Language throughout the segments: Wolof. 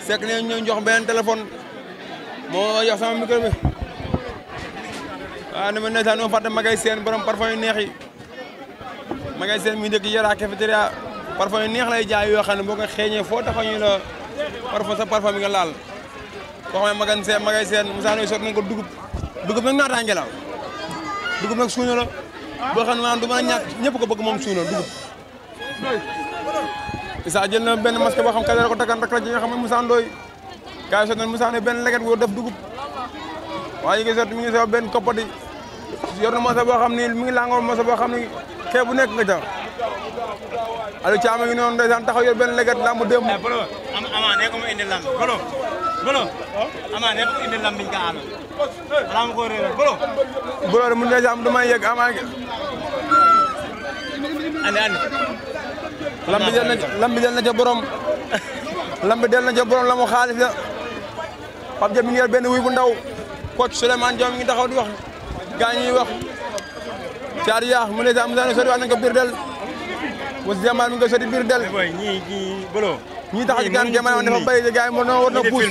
Seck ne ñu jox benn téléphone moo jox sama micro bi waaw dama ndeysaan moo fàtte Magay Seen borom parfum yu neex yi Magay Seen mi dëkk Yara cafétéria parfum yu neex lay jaay yoo xam ne boo ko xeeñee foo taxaw ñu la parfum sa parfum bi nga laal koo xam ne Magay Seen Moussa Ndoye sotti nañ ko dugub nag naataange la dugub nag suuna la boo xam ne maanaam du mën a ñàkk ñëpp ko bëgg moom suuna dugub Issa jël na benn masque boo xam kadara ko takkan rek la ci nga xam ne Moussa Ndoye gars yi sotti nañ Moussa Ndoye benn leget bu def dugub waaye ñu ngi sotti mi ngi sotti benn koppati yor na mosa boo xam ni mi ngi langoo mosa boo xam ni kee bu nekk nga ca Aliou Thiam ngi noonu ndeysaan taxaw yor benn leget lamb démb bolo ama ne ko mo indi lamb bolo ama ne ko indi lamb biñ ka ala ala ko reer bolo mu ndeysaan du may yegg ama andi lamb bi del na ca borom lamb bi del na ca borom la mu xaalis la Pape Diop mi ngi yor benn wuy bu ndaw coach Souleymane Diom mi ngi taxaw di wax gaa ñuy wax caari yaax mu ne sax Moussa Ndoye sori wax nañ ko biir del was jàmbaar mi ngi koy sori biir del ñi bolo ñi taxaw ci gaan jamono dafa bay gaa yi moo war na puus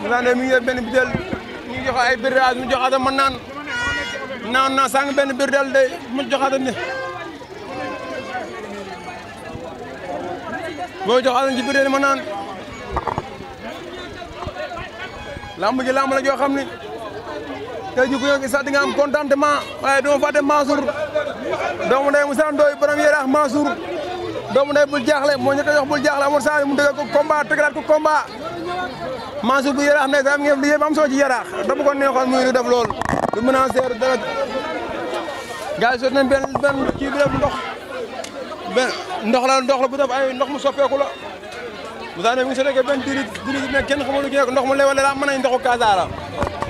Moussa Ndoye mi ngi yor benn bitel mi ngi joxe ay biir mu joxaata ma naan na sang benn biir del de mu joxaata ne boo joxaata ci biir del ma naan lamb ji lamb la joo xam ni tey jii ku ñëw sax di nga am contentement waaye duma fàtte Mansour doomu ndey Moussa Ndoye borom Yaraax Mansour doomu ndey bul jaaxle moo ñëkk a jox bul jaaxle amoon saa mu dëggal ko combat tegalaat ko combat Mansour bu Yaraax ne sax ngeen liggéey ba am solo ci Yaraax dama ko neexoon muy def lool du mën a seer dara gars yi sotti nañ benn kii bi def ndox la bu def ay ndox mu soppeeku la Moussa Ndoye mi ngi sotti benn diri ne kenn xamul lu ci nekk ndox mu lewat la mën nañ ndoxu Kasaara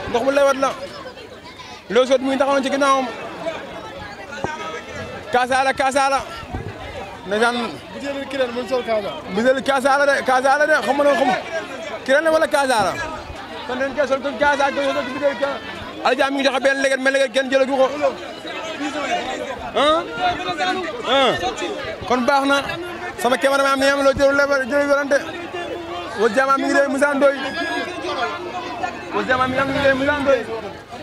ndox mu lewat la loolu sotti mi ngi taxawoon ci ginnaawam Kasaara ndeysaan butéelu kireen mën sol Kasaara butéelu Kasaara de xam nga kireen la wala Kasaara kon dañ koy sol ko Kasaara ko ci butéelu Alja mi ngi joxe benn leget mais leget kenn jëlagu ko kon baax na sama cameraman am na yam loo jël werante wa jama mi ngi dee Moussa Ndoye wa jama mi ngi dee Moussa Ndoye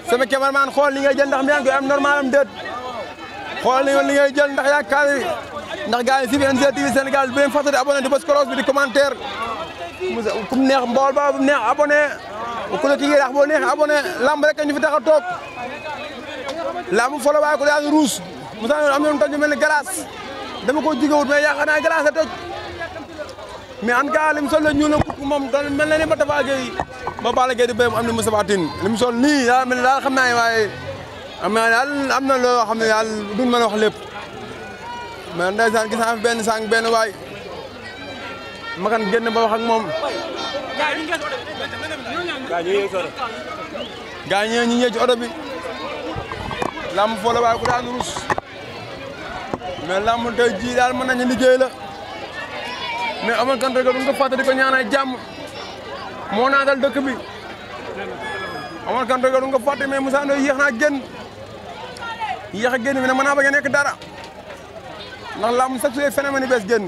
sama cameraman xool li ngay jël ndax mi ngi koy am normal am déet xool li ngay jël ndax yaakaar ndax gars yi si BNG TV Sénégal bu leen fàtte di abonné di bës cloche bi di commentaire ku mu neex mbool ba bu neex abonné ku la ci Yaraax boo neex abonné lamb rek ñu fi tax a toog lamb folo waaye ko daal ruus Moussa Ndoye am na toj mel ni glace dama ko jigéwut mais yaakaar naa glace la toj mais en tout cas lim sol la ñuul na kukk moom doon mel na ni ba Tafa Gueye ba Balla Gaye di béy mu am ni Moussa Tine lim sol nii daa mel ni daal xam naa ne waaye am na daal am na loo xam ne daal duñ mën a wax lépp mais ndeysaan gis naa fi benn sànq benn waay makan génn ba wax ak moom gaa ñi ñëw ci oto bi lamb foo la waaye ku daan rus mais lamb tey jii daal mën nañu liggéey la mais amoon kan rek duñ ko fàtte di ko ñaanal jàmm moo naatal dëkk bi amoon kan rek duñ ko fàtte mais Moussa Ndoye yéex naa génn yéex a génn bi ne mën naa ba nga nekk dara ndax lamb sax su phénomène yi bees génn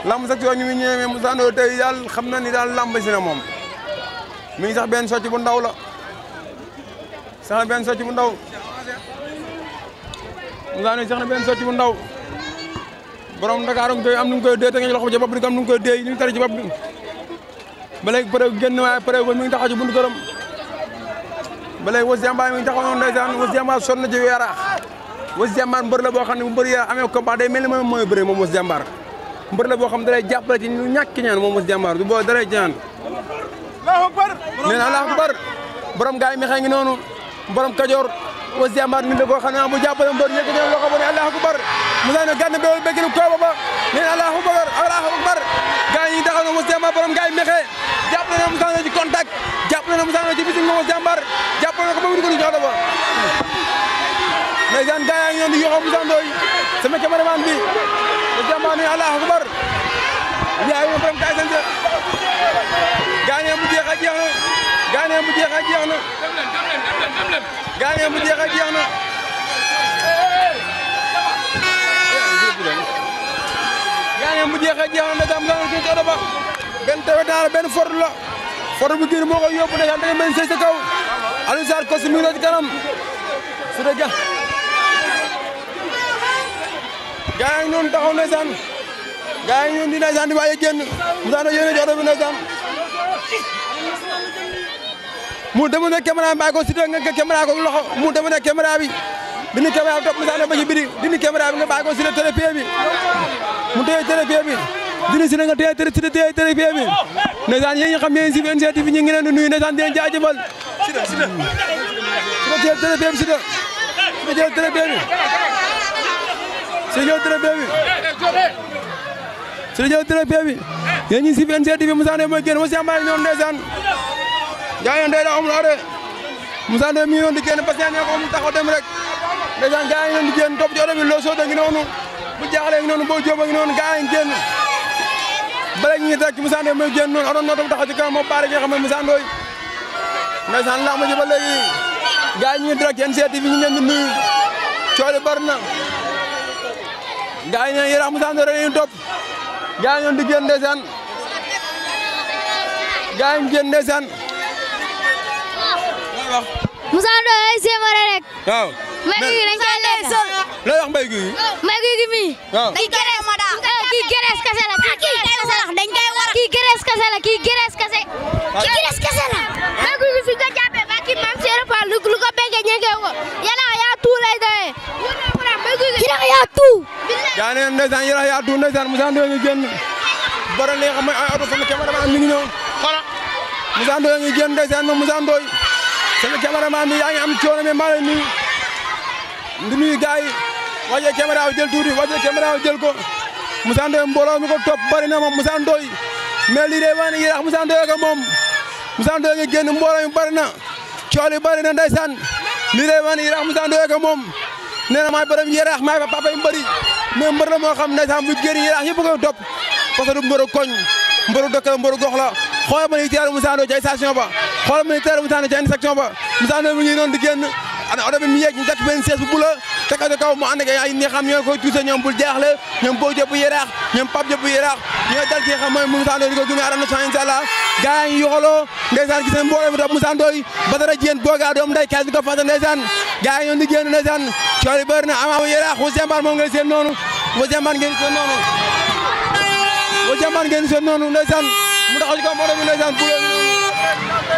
lamb sax su ñu ngi ñëwee mais Moussa Ndoye tey daal xam na ni daal lamb si na moom mi ngi sax benn socc bu ndaw la sax benn socc bu ndaw Moussa Ndoye sax na benn socc bu ndaw borom Dakar koy am nu mu koy dee te nga loxo ci bopp bi am nu mu koy dee ñu tari ci bopp bi ba léegi pare génn waaye pare mi ngi taxaw ci buntu këram ba léegi Weuz Diambar mi ngi taxaw noonu ndeysaan Weuz Diambar sonn na ci Yaraax Weuz Diambar mbër la boo xam ne bu mbër ya amee combat day mel ni moom mooy bëre moom Weuz Diambar mbër la boo xam ne dalay jàppale ci ñu ñàkk ñaan moom Weuz Diambar du boo dalay ñaan Allahu akbar nee na Allahu akbar borom gaay mi xëy ngi noonu borom Kajoor Weuz Diambar nit la koo xam ne bu jàppale mbër yëkkati loxo ba ne Allahu akbar Moussa Ndoye gànn beewul bégginu kooba ba nee na Allahu akbar gaay yi taxaw na Weuz Diambar borom gaay mexe jàppale na Moussa Ndoye ci contact jàppale na Moussa Ndoye ci bising Weuz Diambar jàppale na ko ba mu dugg ci oto ba ndeysaan gaay yaa ngi ñëw di yoxoo Moussa Ndoye sama cameraman bi Weuz Diambar ne Allahu akbar yaay mo borom kay sant gaay ne mu jeex a jeex na gaay ne mu jeex a jeex na gaay ne mu jeex a jeex na jeexee jeex na ndeysaan Moussa Ndoye ci oto ba benn tawetaar benn Ford la Ford bu génn moo koy yóbbu ndeysaan dañu mel sëy sa kaw Alioune Sarr kos mi ngi ci kanam su dee gaa yi noonu taxaw ndeysaan gaa yi ñoom di ndeysaan di waaye génn Moussa Ndoye yéene ci oto bi ndeysaan mu demu ne caméra bàyyi ko Siteu nga caméra ko loxo mu demu ne caméra bi dindi caméra bi topp Moussa Ndoye ba ci biir dindi caméra bi nga bàyyi ko Siteu télépied bi mu téye télépied bi dindi Siteu nga téye télépied bi ndeysaan yéen ñi xam yéen si NG TV ñu ngi leen di nuyu ndeysaan di leen jaajëfal Siteu téye télépied bi Siteu jël télépied bi Siteu jël télépied bi Siteu jël télépied bi yéen ñi si NG TV Moussa Ndoye mooy génn Moussa Mbaye ñoom ndeysaan gaa yi ndey da amul ore Moussa Ndoye mi ngi doon di génn parce que ñoo ko mu taxaw dem rek ndeysaan gaa yi doon di génn topp ci oto bi loo soota ngi noonu bu jaaxlee ngi noonu boo jóoba ngi noonu gaa yi génn bala ñu ngi rek Moussa Ndoye mooy génn noonu oto nootam taxaw ci kanam moo baare nga xam ne Moussa Ndoye ndeysaan laa ma ji ba léegi gaa yi ñu ngi direct NG TV ñu leen di nuyu coole bari na gaa yi ne yérax Moussa Ndoye rek ñu topp gaa yi doon di génn ndeysaan gaa yi génn ndeysaan Moussa Ndoye ay séeréer rek. waaw mbay gi dañ koy lekk. looy wax mbay gi. mbay gi mii. waaw kii gerees kese la kii gerees kese la dañ koy war kii gerees kese la kii gerees kese. kii gerees kese la. mbay gi fi nga jàppee ba kii maam Seydou Fall lu ko béykat ñeekee ko yàlla yaa tout lay doyee. yàlla yaa tout. yaa ne ndeysaan yàlla yaa tout ndeysaan Moussa Ndoye ngi génn bara li nga xam ne ay oto sama cameraman mi ngi ñëw xoolal Moussa Ndoye ngi génn ndeysaan moom Moussa Ndoye sama cameraman bi yaa ngi am coono mais maa lay nuyu di nuyu gars yi wàccee caméra bi jël tuuti wàccee caméra bi jël ko Moussa Ndoye mbooloo mi ko topp bari na moom Moussa Ndoye mais lii de waa ni yéex Moussa Ndoye ko moom Moussa Ndoye ngi génn mbooloo mi bari na cool yi bari na ndeysaan lii de waa ni yéex Moussa Ndoye ko moom nee na maay borom yéex maay fa papa yi mbëri mais mbër la moo xam ndeysaan bu génn yéex yëpp koy topp parce que du mbëru koñ mbëru dëkk la mbëru gox la xoolal ma ni teeru Moussa Ndoye ci station ba xoolal ma ni teeru Moussa Ndoye ci intersection ba Moussa Ndoye mi ngi noonu di génn ana oto bi mu yegg ñu takk benn sees bu bula teg ko kaw mu ànd ak ay ñi xam ñoo koy tuuse ñoom bul jaaxle ñoom boo jëpp yéraax ñoom pap jëpp yéraax ñoo dal ci xam mooy Moussa Ndoye di ko gunge arène nationale inshallah gaa yi yoxaloo ndeysaan gis nañ mbooloo mi topp Moussa Ndoye Badara Diène boogaa doom nday kaas di ko fàtte ndeysaan gaa yi ñoon di génn ndeysaan cool yi bëri na ama yéraax wu sembar moom ngay seen noonu wu sembar ngeen seen noonu wu sembar ngeen seen noonu ndeysaan mu taxaw ci kaw moto bi ndeysaan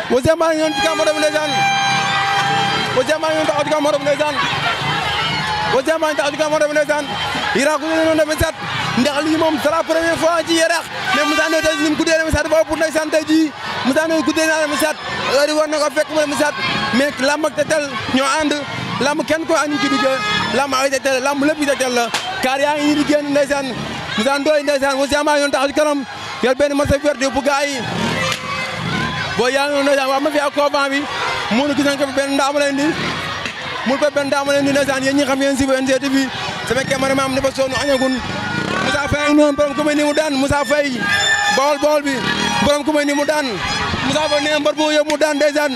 wu sembar ngeen ci kaw moto bi ndeysaan wu sembar ngeen taxaw ci kaw moto bi ndeysaan wu sembar ngeen taxaw ci kaw moto bi ndeysaan Yaraax ku ne noonu dafa sat ndax lii moom c'est la première fois ci Yaraax mais Moussa Ndoye tey ni mu guddee na sat dafa ëpp ndeysaan tey jii Moussa Ndoye guddee naa na sat heure yi war na ko fekk mu sat mais lamb ak Tetel ñoo ànd lamb kenn ko añu ci duggee lamb ay Tetel lamb lépp Tetel la car yaa ngi di génn ndeysaan Moussa Ndoye ndeysaan Moussa Ndoye ñoon taxaw ci kanam yor benn marché vert bu gaa yi boo yaa ngi noonu ndeysaan waa ma fi ak couvent bi mënu gis nañ ko benn ndaama leen di mun ko benn ndaama leen di ndeysaan yéen ñi xam yéen si NG TV sama cameraman am dafa sonn añagun Moussa Faye ak noonu borom ku may ni mu daan Moussa Faye bool bi borom ku may ni mu daan Moussa Faye nee mbar bu yëpp mu daan ndeysaan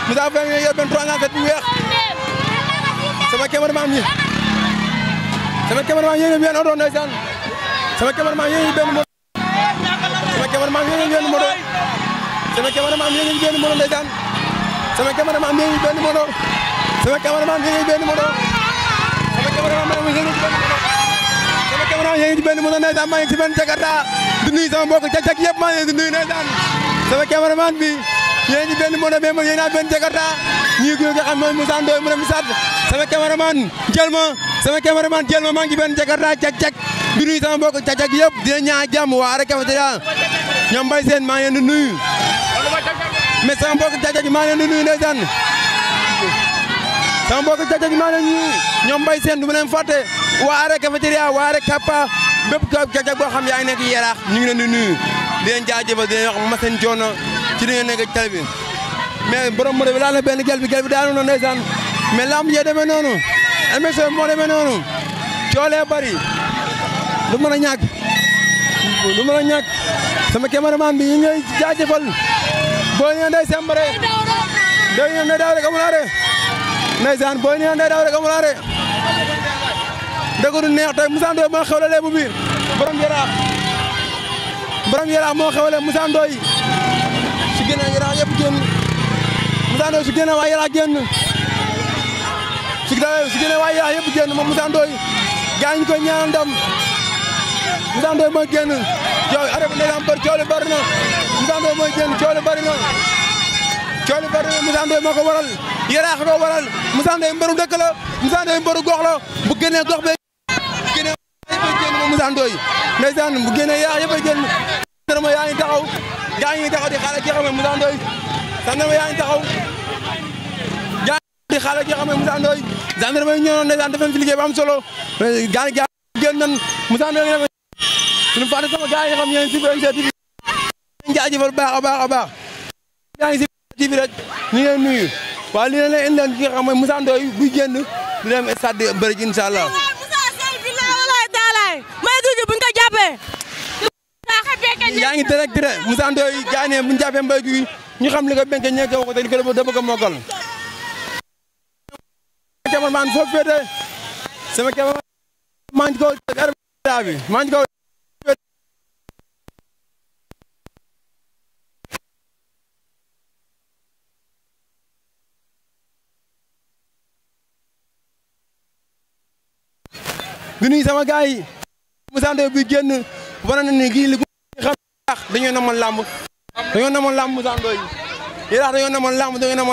Moussa Faye nga yor benn 307 bu weex sama cameraman yi sama cameraman yéen benn oto ndeysaan sama cameraman yéen benn moto sama cameraman yéen benn moto sama cameraman yéen benn moto ndeysaan sama cameraman yéen benn moto sama cameraman yéen benn moto sama cameraman yéen ci benn moto ndeysaan maa ngi ci benn Jakarta di nuyu sama mbokk cag-cag yëpp maa ngi leen di nuyu ndeysaan sama cameraman bi yéen ci benn moto mais man yéen a benn Jakarta ñii ko nga xam mooy Moussa Ndoye mu ne Moussa sama cameraman jël ma sama cameraman jël ma maa ngi ci benn Jakarta cag-cag di nuyu sama mbokk cag-cag yëpp di leen ñaan jàmm waa rek cafétéria ñoom Mbaye Sène maa ngi leen di nuyu mais sama mbokk cag-cag maa ngi leen di nuyu ndeysaan sama mbokk cag-cag maa ngi leen di nuyu ñoom Mbaye Sène du ma leen fàtte waa rek cafétéria waa rek kappa bépp cag-cag boo xam yaa ngi nekk Yaraax ñu ngi leen di nuyu di leen jaajëfal di leen wax ma seen coono ci li ngeen nekk ci télé bi mais borom moto bi laal na benn gel bi daanu na ndeysaan mais lamb jee demee noonu émission moo demee noonu coolee bari du mën a ñàkk du mën a ñàkk sama cameraman bi ñu ngay jaajëfal boo ñëwee ndey sembare ndey ñëwee ndey daaw rek amul aare ndeysaan boo ñëwee ndey daaw rek amul aare dëgg du neex tey Moussa Ndoye maa xewle lebu bi borom Yaraax borom Yaraax moo xewle Moussa Ndoye su génnee Yaraax yëpp génn Moussa Ndoye su génnee waa Yaraax génn su génnee waa Yaraax yëpp génn moom Moussa Ndoye gaa ñu koy ñaanal ndam Moussa Ndoye mooy génn coow arrêté ndeysaan bari coow li bari na Moussa Ndoye mooy génn coow li bari na Moussa Ndoye moo ko waral Yaraax ko waral Moussa Ndoye mbëru dëkk la Moussa Ndoye mbëru gox la bu génnee gox be génnee yëpp génn moom Moussa Ndoye ndeysaan bu génnee Yaraax yëpp génn gendarme yaa ngi taxaw gaa ngi taxaw di xaale ki xam ne Moussa Ndoye gendarme yaa ngi taxaw gaa di xaale ki xam ne Moussa Ndoye gendarme yi ñëwoon ndeysaan def nañ fi liggéey bu am solo gaa génn nañ Moussa Ndoye suñu fàtte sama gaa yi xam ñeen si BNC TV jaajëfal baax a baax a baax yaa ngi si TV rek ñu ngi nuyu waaye li leen leen indi ki nga xam mooy Moussa Ndoye buy génn du dem stade bëri incha allah may guy gi buñ ko jàppee yaa ngi direct Moussa Ndoye gaa ne buñ jàppee mbay gi ñu xam li ko benk ñeeke ko te li ko da bëgg a mokkal cameraman foofu féete sama cameraman maa ngi ko bi maa ngi ko du nuyu sama gars yi Moussa Ndoye bi génn wane na ni kii li xam dañoo namoon làmb Moussa Ndoye Yaraax dañoo namoon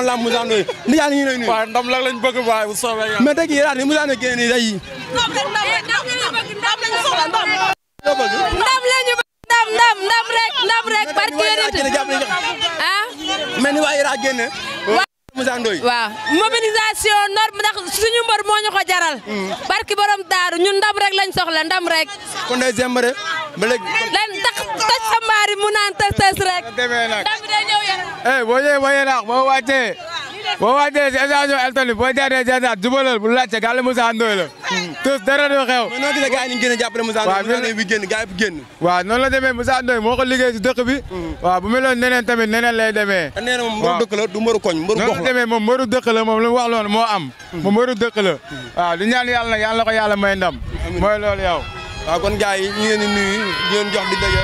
làmb Moussa Ndoye ndi yàlla ñu lay nuyu waaw ndam la lañ bëgg waaye bu soobee yàlla mais tey Yaraax ni Moussa Ndoye génn nii day ndam rek barki yéen ah mais ni waa Yaraax génn Moussa Ndoye waaw mobilisation norme ndax suñu mbër moo ñu ko jaral barki borom daaru ñun ndam rek lañ soxla ndam rek kon day zembare ba léegi lan tax toj sa mbaari mu naan tës rek demee nag ndam bi day ñëw yéen boo ñëwee ba Yaraax boo wàccee si station Elton boo jaaree jaataat jubalal bu laajte gàlle Moussa Ndoye la tous dara du xew mais noo gisee gars yi ñu gën a jàppale Moussa Ndoye bi génn gars yi bi génn waaw noonu la demee Moussa Ndoye moo ko liggéey si dëkk bi waaw bu meloon neneen tamit neneen lay demee nee na moom mbëru dëkk la du mbëru koñ mbëru gox noonu la demee moom mbëru dëkk la moom lu mu wax loolu moo am moom mbëru dëkk la waaw di ñaan yàlla nag yàlla ko yàlla may ndam mooy loolu yow waaw kon gars yi ñu ngi leen di nuyu di leen jox di daje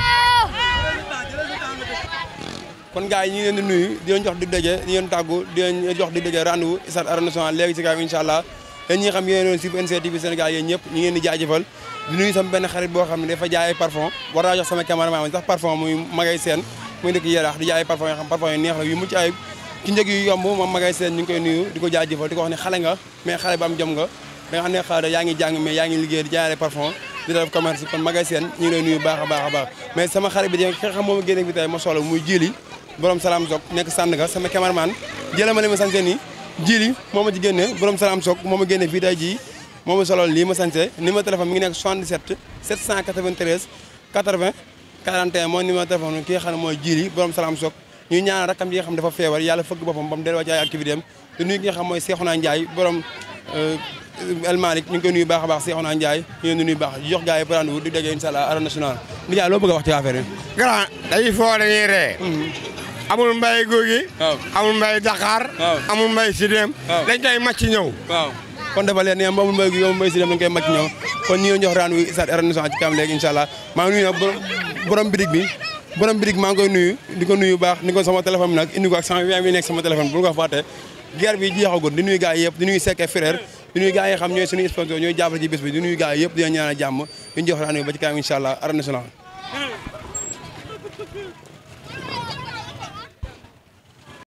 kon gars yi ñu ngi leen di nuyu di leen jox di daje di leen tàggu di leen jox di daje rendez-vous stade Arène Nationale léegi ci kanam incha allah yéen ñi nga xam yéen si BNC TV Sénégal yéen ñëpp ñu ngi leen di jaajëfal di nuyu sama benn xarit boo xam ne dafa jaay ay parfum war naa jox sama cameraman sax parfum muy magay seen muy dëkk Yaraax di jaay ay parfum yoo xam parfum yu neex la yu mucc ayib ci njëg yu yomb moom magay seen ñu ngi koy nuyu di ko jaajëfal di ko wax ne xale nga mais xale ba am jom nga da nga xam ne xale yaa ngi jàng mais yaa ngi liggéey di jaay ay parfum di def commerce kon magay seen ñu ngi lay nuyu baax a baax a baax mais sama xarit bi di xam moom génne bi tey ma solo muy jili borom Salam Sok nekk Sandaga sama cameraman jëlee ma li ma sañse nii jili moo ma ci génne borom Salam Sok moo ma génne fii tey jii moo ma solol lii ma sañse numéro téléphone mi ngi nekk 77 793 80 41 mooy numéro téléphone ki nga xam ne mooy jili borom Salam Sok ñuy ñaanal rakam yi nga xam dafa feebar yàlla fëgg boppam ba mu delluwaat ci ay activité am te nuyu ki nga xam mooy Cheikhouna Ndiaye borom El Malick ñu ngi koy nuyu baax a baax Cheikhouna Ndiaye ñu ngi nuyu baax jox gars yi rendez-vous di déggee incha allah Arène Nationale Ndiaye loo bëgg a wax ci affaire yi grand dañuy foo dañuy ree amul mbay guy gi amul mbay Dakar amul mbay Sidem dañ koy màcc ñëw waaw kon dafa leen ne amul mbay guy amul mbay Sidem dañ koy màcc ñëw kon ñu ngi jox rendez-vous stade Arène Nationale ci kanam léegi incha allah maa ngi nuyu nag borom birig bi maa ngi koy nuyu di ko nuyu baax ni ko sama téléphone bi nag indi ko ak sama bi nekk sama téléphone bu nga ko fàtte guerre bi jeexagul di nuyu gars yi yëpp di nuyu Seck frère di nuyu gars yi xam ñooy suñu sponsor ñooy jàppale ci bés bi di nuyu gars yi yëpp di leen ñaanal jàmm di ñu jox rendez-vous ba ci kanam incha allah Arène Nationale